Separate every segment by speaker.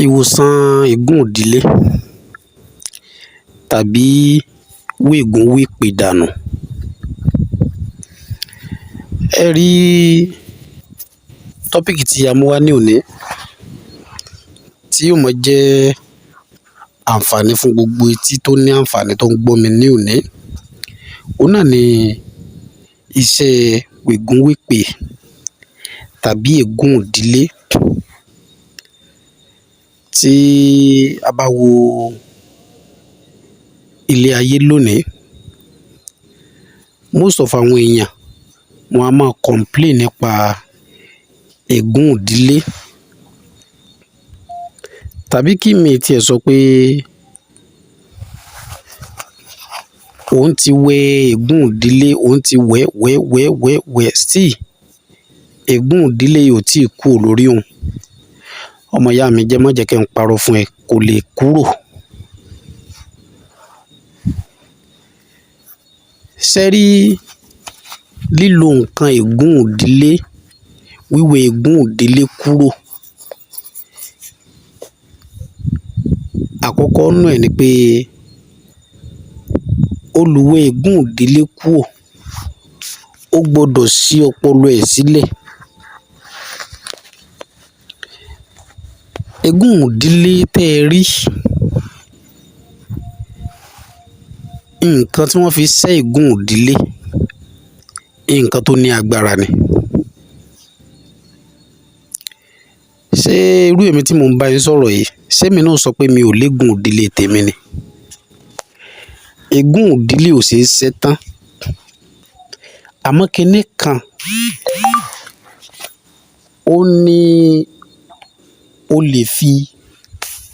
Speaker 1: Ìwòsàn ègún ìdílé tàbí wégun wépè dànù. Ẹ rí tọ́píìkì tí a mú wá ní òní tí yóò máa jẹ́ àǹfààní fún gbogbo etí tó ní àǹfààní tó ń gbọ́ mi ní òní. Òun náà ni iṣẹ́ wègún wépè tàbí ègún ìdílé. Tí a bá wo ilé ayé lónìí, most of àwọn èèyàn wọn a máa complain nípa ègún ìdílé, tàbí kí mi tiẹ̀ sọ pé òun ti wẹ ègún ìdílé, òun ti wẹ̀ wẹ̀ wẹ̀ wẹ̀ wẹ̀, still ègún ìdílé yìí ò tíì kúrò lórí òun. Ọmọ ìyá mi, jẹ́ má jẹ́ kí n parọ́ fún ẹ, kò lè kúrò. Ṣé rí lílo nǹkan ègún ìdílé, wíwẹ ègún ìdílé kúrò? Àkọ́kọ́ nú ẹ̀ ni pé olùwẹ̀ ègún ìdílé kúrò, ó gbọdọ̀ ṣí ọpọlọ ẹ̀ sílẹ̀. Ègún ìdílé tẹ́ ẹ rí, nǹkan tí wọ́n fi ṣẹ́ ègún ìdílé, nǹkan tó ní agbára ni. Ṣé irú èmi tí mò ń bá yín sọ̀rọ̀ yìí, ṣé èmi náà sọ pé mi ò légún ìdílé tèmi ni? Ègún ìdílé ò ṣe é ṣẹ́ tán. Àmọ́ kinní kan ó ní o lè fi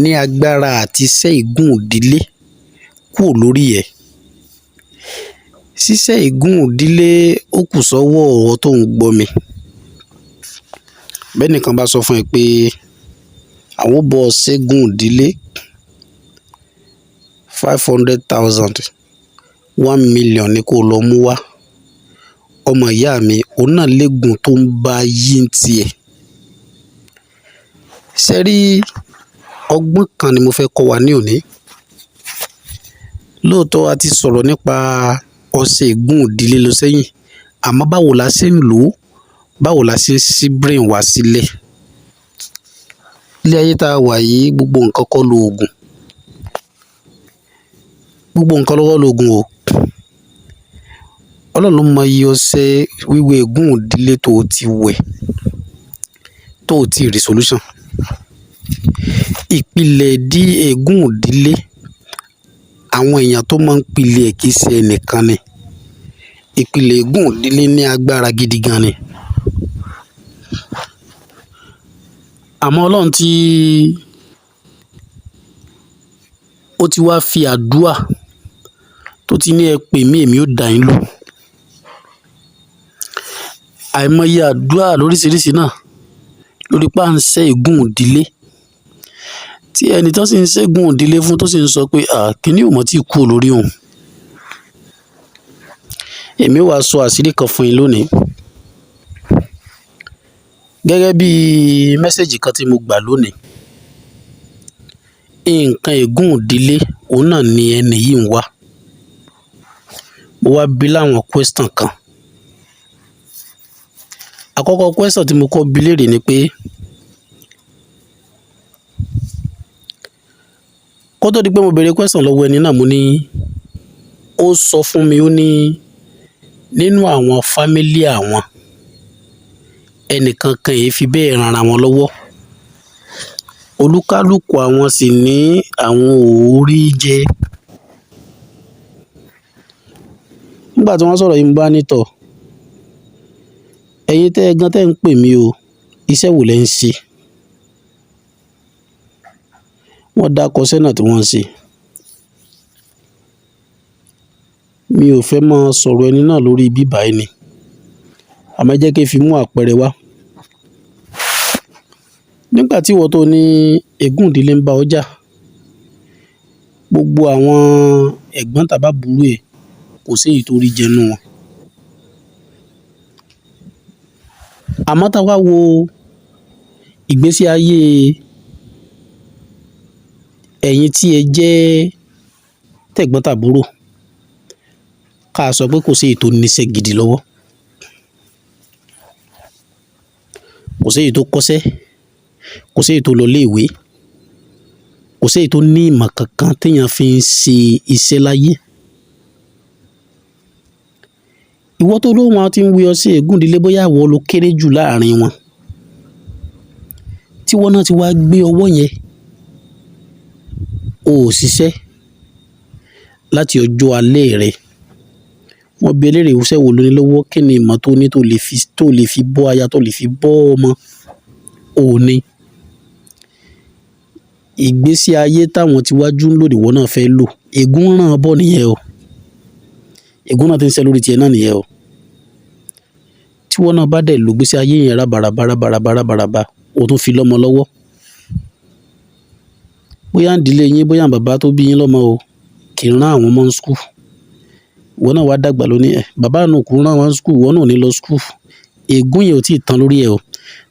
Speaker 1: ní agbára àti ṣẹ́ ègún ìdílé kúrò lórí ẹ̀. Ṣíṣẹ́ ègún ìdílé ó kù sọ́wọ́ ọ̀wọ́ tó ń gbọ́ mi. Bẹ́ẹ̀ nìkan bá sọ fún ẹ pé àwọn ó bọ́ ṣẹ́gun ìdílé 500,000, 1 million ni kó lọ mú wá. Ọmọ ìyá mi, òun náà légun tó ń bá yí ń tiẹ̀. Ṣé rí ọgbọ́n kan ni mo fẹ́ kọ́ wa ní òní? Lóòótọ́ a ti sọ̀rọ̀ nípa ọṣẹ ègún ìdílé lọ sẹ́yìn, àmọ́ báwo la ṣe ń lò ó? Báwo la ṣe ń ṣí brain wa sílẹ̀? Ilé ayé tá a wà yìí, gbogbo nǹkan kọ́ lo ògùn. Gbogbo nǹkan lọ́wọ́ lo ògùn o. Ọlọ́run ló mọ iye ọṣẹ wíwẹ̀ ègún ìdílé tó o ti wẹ̀, tó o ti rí solution. Ìpìlẹ̀ dí ègún ìdílé, àwọn èèyàn tó máa ń pilẹ̀ ẹ̀ kì í ṣe ẹnìkan ni. Ìpìlẹ̀ ègún ìdílé ní agbára gidi gan ni. Àmọ́ Ọlọ́run tí ó ti wá fi àdúà tó ti ní ẹ pè mí, èmi ó dá yín lóhùn. Àìmọye àdúà lóríṣiríṣi náà lórí pé à ń ṣẹ́ ègún ìdílé. Tí ẹni tó sì ń ṣẹ́gun ìdílé fún tó sì ń sọ pé, à, kíní ò mọ̀ tí kúrò lórí òun. Èmi ó wá sọ àṣírí kan fún yín lónìí. Gẹ́gẹ́ bí message kan tí mo gbà lónìí. Nǹkan ègún ìdílé, òun náà ni ẹni yìí ń wá. Mo wá bi láwọn question kan. Àkọ́kọ́ question tí mo kọ́ bi léèrè ni pé, kó tó di pé mo béèrè question lọ́wọ́ ẹni náà, mo ní, ó sọ fún mi, ó ní nínú àwọn family àwọn, ẹnìkan kan èé fi bẹ́ẹ̀ ran ara wọn lọ́wọ́. Olúkálùkù àwọn sì ní àwọn ò rí jẹ. Nígbà tí wọ́n sọ̀rọ̀ yìí, mo bá ní tọ̀, ẹ̀yin tẹ́ ẹ gan tẹ́ ń pè mí o, iṣẹ́ wo lẹ ń ṣe? Wọ́n dákọ iṣẹ́ náà tí wọ́n ń ṣe. Mi ò fẹ́ máa sọ̀rọ̀ ẹni náà lórí bíbá ẹni. Àmọ́ ẹ jẹ́ kí n fi mú àpẹẹrẹ wá. Nígbà tí ìwọ tó ní ègún ìdílé ń bá ọ jà, gbogbo àwọn ẹ̀gbọ́n tàbí àbúrò ẹ kò sí èyí tó rí jẹ nínú wọn. Àmọ́ tá wá wo ìgbésí ayé Ẹ̀yin tí ẹ jẹ́ tẹ̀gbọ́n-tàbúrò, ká sọ pé kò sí èyí tó níṣẹ́ gidi lọ́wọ́, kò sí èyí tó kọ́ṣẹ́, kò sí èyí tó lọ iléèwé, kò sí èyí tó ní ìmọ̀ kankan téèyàn fi ń ṣe iṣẹ́ láyé. Ìwọ tó lóun á ti ń wí ọṣẹ ègún ìdílé, bóyá ìwọ ló kéré jù láàrin wọn, tí wọn náà ti wá gbé ọwọ́ yẹn, o ò ṣiṣẹ́ láti ọjọ́ alẹ́ rẹ. Wọ́n bi eléèrè, iṣẹ́ wo ló ní lọ́wọ́, kí ni ìmọ̀ tó ní tó lè fi bọ́ aya, tó lè fi bọ́ ọmọ? Ò ní. Ìgbésí ayé táwọn tíwájú ń lò nìwọ náà fẹ́ lò. Ègún ràn án bọ̀ nìyẹn o. Ègún náà ti ń ṣe lórí tiẹ̀ náà nìyẹn o. Tí wọn náà bá dẹ̀ lò ìgbésí ayé yẹn rábaràba rábaràba rábaràba, o tún fi lọ́mọ lọ́wọ́. Bóyá ìdílé yín, bóyá bàbá tó bí yín lọ́mọ o, kì í rán àwọn ọmọ ní school. Ìwọ náà wá dàgbà lónìí ẹ̀, bàbá náà kò rán wọn ní school, ìwọ náà ò ní lọ school. Ègún yẹn ò tí ì tán lórí ẹ o.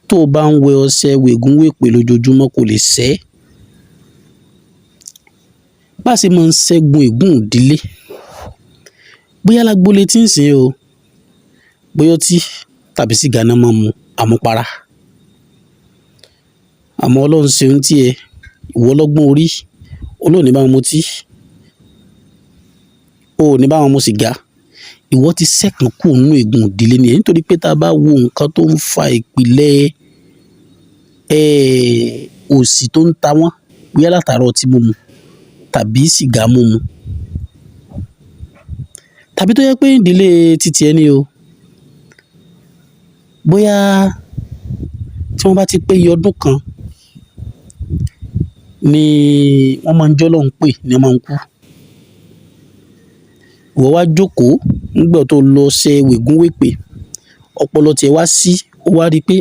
Speaker 1: Tó o bá ń wẹ ọṣẹ wègún wèpè lójoojúmọ́, kò lè ṣẹ́. Bá ṣe máa ń ṣẹ́gun ègún ìdílé, bóyá lágboolé tí ń sìn o, bóyá ọtí tàbí sìgá náà máa ń mu àmupara. Àmọ́ Ọlọ́run ṣeun tí ẹ, ìwọ lọ́gbọ́n orí, Olóò ní bá wọn mutí, o ò ní bá wọn mu sìgá. Ìwọ ti ṣẹ́kan kúrò nínú ègún ìdílé nìyẹn, nítorí pé tá a bá wo nǹkan tó ń fa ìpìlẹ̀ òṣì tó ń ta wọ́n, bóyá látara ọtí mímu tàbí sìgá mímu, tàbí tó jẹ́ pé ìdílé titi ẹni o, bóyá tí wọ́n bá ti pé iye ọdún kan ni wọ́n máa ń jọ́ lọ́hùn pè ní wọ́n máa ń kú. Ìwọ wá jókòó nígbà tó lọ ṣe wègún wèpè, ọpọlọ tiẹ̀ wá sí, ó wá rí i pé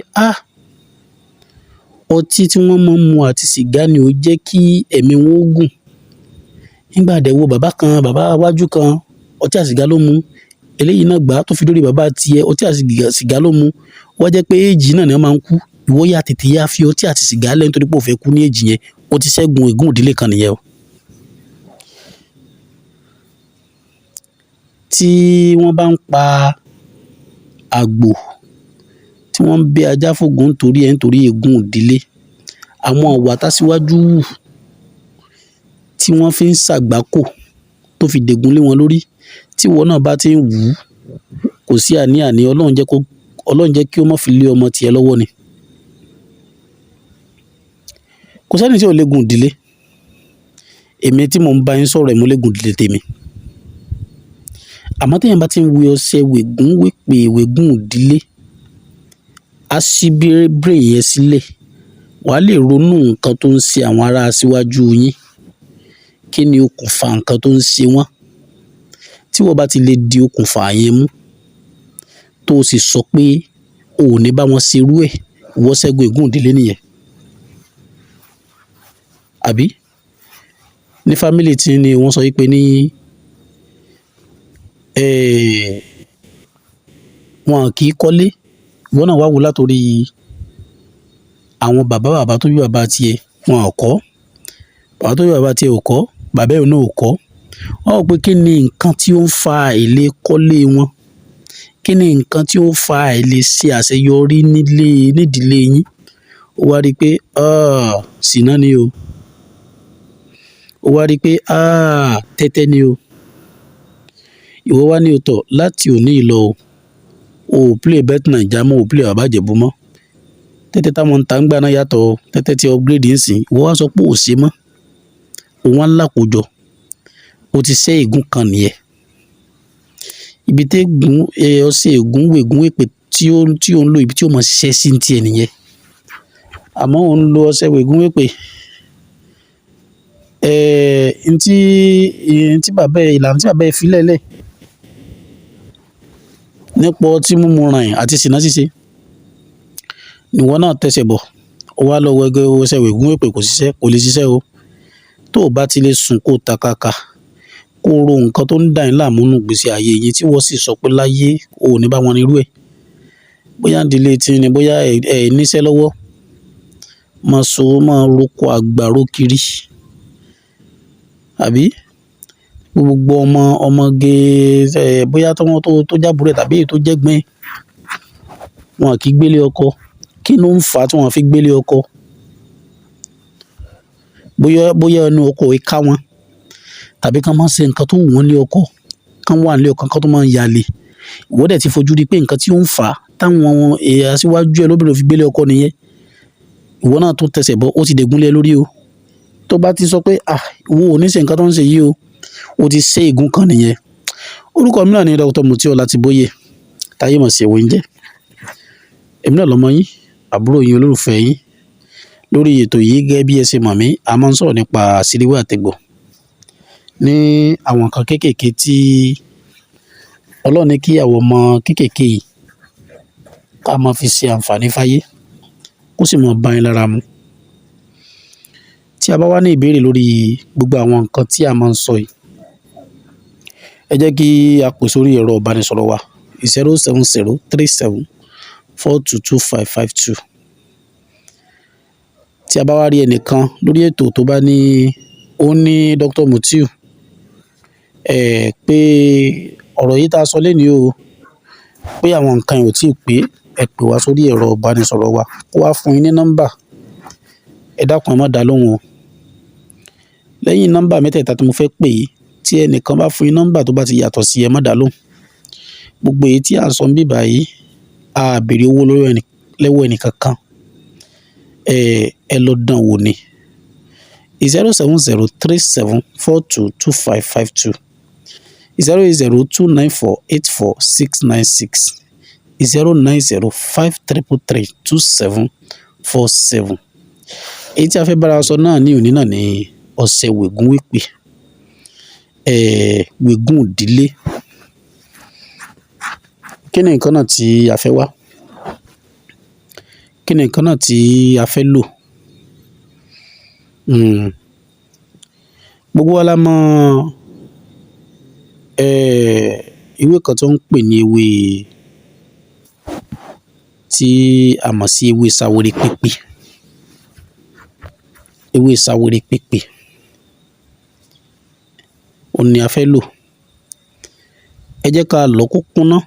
Speaker 1: ọtí tí wọ́n máa ń mu àti sìgá ni ó jẹ́ kí ẹ̀mí wọn ó gùn. Nígbà dẹ̀ wo bàbá kan, bàbá wájú kan, ọtí àti sìgá ló mu. Eléyìí náà gbà tó fi dórí bàbá tiẹ̀, ọtí àti sìgá ló mu. Ó wá jẹ́ pé èjì náà ni wọ́n máa ń kú. Ìwọ yá tètè yá fi ọtí àti sìgá lẹ́ nítorí pé o fẹ́ kú ní èjì yẹn. O ti ṣẹ́gun ègún ìdílé kan nìyẹn o. Tí wọ́n bá ń pa àgbò, tí wọ́n ń bẹ ajá fògún nítorí ẹ̀, nítorí ègún ìdílé, àwọn ìwà tásíwájú wù tí wọ́n fi ń ṣàgbákò tó fi dègún lé wọn lórí, tí ìwọ náà bá ti ń wù ú, kò sí àní-àní, Ọlọ́run jẹ́ kí ó má fi lé ọmọ tiẹ̀ lọ́wọ́ ni. Kò sẹ́ni tí ò légun ìdílé. Èmi tí mò ń bá yín sọ̀rọ̀, mo légun ìdílé tèmi. Àmọ́ tí èèyàn bá ti ń wí ọṣẹ wègún wèpè wègún ìdílé, á ṣí brain yẹn sílẹ̀, wà á lè ronú nǹkan tó ń ṣe àwọn ará síwájú yín. Kí ni okùnfà nǹkan tó ń ṣe wọ́n? Tí wọ́n bá ti lè di okùnfà yẹn mú, tó o sì sọ pé o ò ní bá wọn ṣerú ẹ̀, ìwọ ṣẹ́gun ègún ìdílé nìyẹn. Àbí? Ní family tí ni wọ́n sọ wípé ní wọn kì í kọ́lé. Ìwọ náà wá wò látòrí àwọn bàbá bàbá tó bí bàbá tiẹ̀, wọn ò kọ́. Bàbá tó bí bàbá tiẹ̀ ò kọ́, bàbá ẹ̀ náà ò kọ́. Wọ́n rò pé kí ni nǹkan tí ó ń fa àìlè kọ́lé wọn? Kí ni nǹkan tí ó ń fa àìlè ṣe àṣeyọrí nílé, nídìílé yín? Ó wá rí pé, ṣìná ni o. Ó wá rí pé, tẹ́tẹ́ ni o. Ìwọ wá ní òótọ́ láti òní lọ o. O ò play Bet Naija mọ́, o ò play Bàbá Ìjẹ̀bú mọ́. Tẹ́tẹ́ táwọn ń ta ń gbà náà yàtọ̀ o. Tẹ́tẹ́ tí upgrade ń sìn. Ìwọ wá sọ pé ò ṣe mọ́. Òun wá ń làkójọ. O ti ṣẹ́ ègún kan nìyẹn. Ibi tí ègún, ọṣẹ ègún wègún wèpè tí ó ń lò, ibi tí ó mọ ṣiṣẹ́ sí ti ẹ nìyẹn. Àmọ́ òun ń lo ọṣẹ wègún wèpè. Ntí bàbá ẹ, ìlànà tí bàbá ẹ fi lẹ́lẹ̀ nípa ọtí mímu ràn àti ṣìnà ṣíṣe, ìwọ náà tẹsẹ̀ bọ̀. Ó wá lọ wẹgẹ ọṣẹ wègún wèpè, kò ṣiṣẹ́, kò lè ṣiṣẹ́ o. Tó o bá ti lè sùn kó takaka, kó ro nǹkan tó ń dà yín láàmú nínú ìgbésí ayé yín tí wọ́n sì sọ pé láyé o ò ní bá wọn nírú ẹ̀. Bóyá ìdílé tí ni, bóyá ẹ níṣẹ́ lọ́wọ́, máa so, máa roko àgbàró kiri. Àbí gbogbo ọmọ ọmọge ẹ bóyá tó tó jábúrò ẹ̀ tàbí èyí tó jẹ́gbọ́n ẹ̀, wọn kì í gbélé ọkọ. Kí ló ń fà á tí wọ́n fi gbélé ọkọ? Bóyá ẹnu ọkọ ò ká wọn, tàbí kán máa ṣe nǹkan tó wù wọ́n lé ọkọ, kán wà nílé ọkọ kán tó máa yàlè. Ìwọ dẹ̀ ti fojú rí pé nǹkan tí ó ń fà á táwọn èèyàn aṣíwájú ẹ lóbìnrin ò fi gbélé ọkọ nìyẹn. Ìwọ náà tó tẹsẹ̀ bọ́, ó ti dègún lé ẹ lórí o. Tó bá ti sọ pé ah, ìwọ ò ní ṣe nǹkan tó ń ṣe yìí o, ó ti ṣe ègún kan nìyẹn. Orúkọ mi náà ni Dr. Mutiu Ọlátìbóyè, táyé mọ̀ sí Ewé ń jẹ́. Èmi náà lọmọ yín, àbúrò yín, olólùfẹ́ yín. Lórí ètò yìí, gẹ́gẹ́ bí ẹ ṣe mọ̀ mí, a máa ń sọ̀rọ̀ nípa àṣírí ewé àtegbò ní àwọn nǹkan kéékèèké tí Ọlọ́run ní kí àwọn ọmọ kéékèèké yìí ká máa fi ṣe àǹfààní fáyé, kó sì máa bá yín lára mu. Tí a bá wá ní ìbéèrè lórí gbogbo àwọn nǹkan tí a máa ń sọ yìí, ẹ jẹ́ kí a pè sórí ẹ̀rọ ìbánisọ̀rọ̀ wa 07037422552. Tí a bá wá rí ẹnìkan lórí ètò tó bá ní ó ní Dr. Mutiu pé ọ̀rọ̀ yìí tá a sọ lénìí o, pé àwọn nǹkan yìí ò tí ì pé, ẹ pè wá sórí ẹ̀rọ ìbánisọ̀rọ̀ wa kó wá fún yín ní nọ́mbà. Ẹ dákun, ẹ má dá lóhùn o. Lẹ́yìn nọ́mbà mẹ́tẹ̀ẹ̀ta tí mo fẹ́ pè yìí, tí ẹnìkan bá fún yín nọ́mbà tó bá ti yàtọ̀ sí, ẹ má dá lóhùn. Gbogbo èyí tí à ń sọ níbí báyìí, a béèrè owó lọ́wọ́ ẹnì kankan. Ẹ lọ dán wò ni. 07037422552, 08029484696, 09053332747. Èyí tí a fẹ́ bára sọ náà ní òní náà ni ọṣẹ wègún wípé, wègún ìdílé. Kí ni nǹkan náà tí a fẹ́ wá? Kí ni nǹkan náà tí a fẹ́ lò? Gbogbo wa la mọ̀ ewé kan tó ń pè ní ewé tí a mọ̀ sí ewé sáwéré pépè. Ewé sáwéré pépè òun ni a fẹ́ lò. Ẹ jẹ́ ká lọ̀ kó kúnná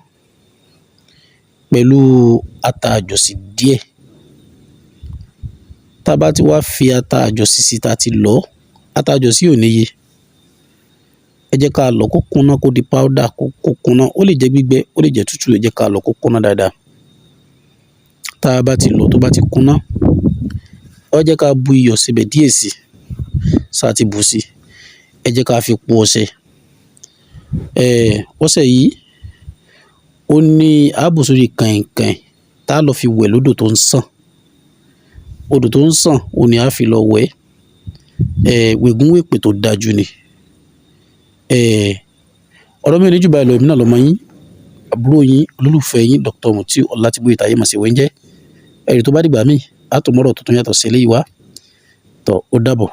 Speaker 1: pẹ̀lú ata àjọ̀sí díẹ̀. Tá a bá ti wá fi ata àjọ̀sí sí tá a ti lọ̀, ata àjọ̀sí ò níye. Ẹ jẹ́ ká lọ̀ kó kúnná, kó di powder, kó kúnná. Ó lè jẹ́ gbígbẹ, ó lè jẹ́ tútù, ẹ jẹ́ ká lọ̀ kó kúnná dáadáa. Tá a bá ti lọ̀ tó bá ti kúnná, ẹ jẹ́ ká bu iyọ̀ síbẹ̀ díẹ̀ sí, sáà ti bù sí. Ẹ jẹ́ ká fi po ọṣẹ. Ọṣẹ yìí ó ní ààbò sórí kàìnkàìn tá a lọ fi wẹ̀ lódò tó ń sàn. Odò tó ń sàn ó ní a fi lọ wẹ̀. Wègún wèpè tó dájú ni. Ọ̀rọ̀ mi ò ní jù báyìí lọ. Èmi náà lọmọ yín, àbúrò yín, olólùfẹ́ yín, Dr. Mutiu Ọlátìbóyè táyé mọ̀ sí Ewé ń jẹ́. Ẹ̀rí tó bá dìgbà míì, a tún mọ̀rọ̀ tuntun yàtọ̀ sí eléyìí wá. Tọ́, ó dàbọ̀.